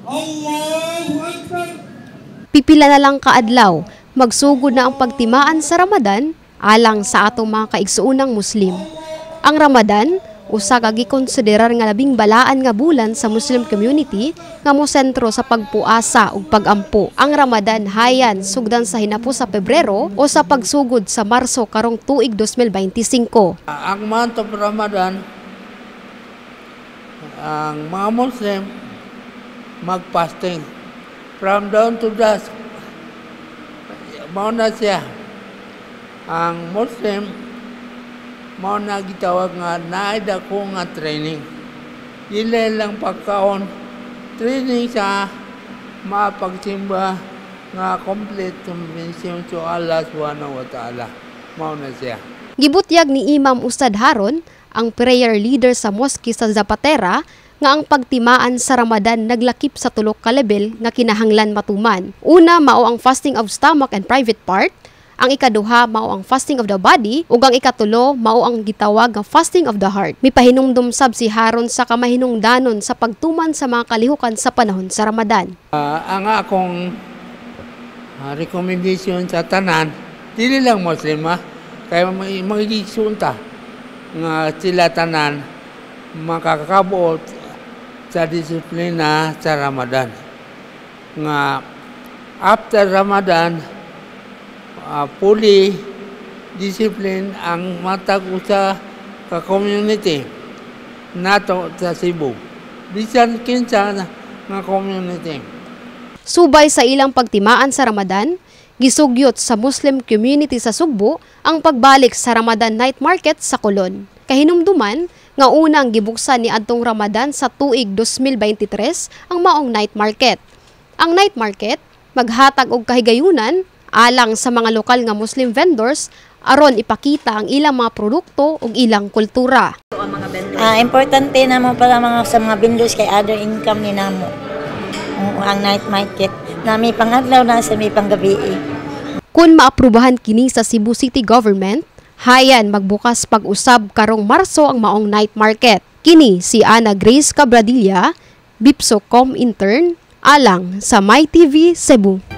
الله أكبر. Pipila na lang kaadlaw, magsugod na ang pagtimaan sa Ramadan alang sa atong mga kaigsuonang Muslim. Ang Ramadan, usa ka gikonsiderar nga labing balaan nga bulan sa Muslim community nga mosentro sa pagpuasa ug pagampo. Ang Ramadan hayan sugdan sa hinapos sa Pebrero o sa pagsugod sa Marso karong tuig 2025. Ang month of Ramadan, ang mga Muslim mag-fasting from dawn to dusk. Mao na siya. Ang Muslim, mao na gitawag nga naay dako nga training. Dili lang pagkaon, training sa mapagsimba nga complete submission to Allah سبحانه وتعالى. Mao na siya. Gibutyag ni Imam Ustad Haron, ang prayer leader sa mosque sa Zapatera, nga ang pagtimaan sa Ramadan naglakip sa tulo ka level nga kinahanglan matuman. Una, mao ang fasting of stomach and private part, ang ikaduha mao ang fasting of the body, ug ang ikatulo mao ang gitawag nga fasting of the heart. Mipahinumdum sab si Haron sa kamahinungdanon sa pagtuman sa mga kalihukan sa panahon sa Ramadan. Ang akong recommendation sa tanan, dili lang Muslim ha, kay magigisuon ta nga sila tanan makakabuot sa disiplina sa Ramadan. Nga after Ramadan, fully discipline ang matag usa ka community nato sa Cebu. Bisan kinsa nga community. Subay sa ilang pagtimaan sa Ramadan, gisugyot sa Muslim community sa Sugbo ang pagbalik sa Ramadan Night Market sa Colon. Kahinumduman nga unang gibuksan ni adtong Ramadan sa tuig 2023 ang maong night market. Ang night market maghatag og kahigayunan alang sa mga lokal nga Muslim vendors aron ipakita ang ilang mga produkto ug ilang kultura. Importante namo para mga sa mga vendors kay other income ni namo. Oo, ang night market na may pangadlaw na sa may panggabi. Kung maaprubahan kini sa Cebu City Government, hayan magbukas pag-usab karong Marso ang maong night market. Kini si Ana Grace Cabradilla, Bipsocom intern, alang sa My TV Cebu.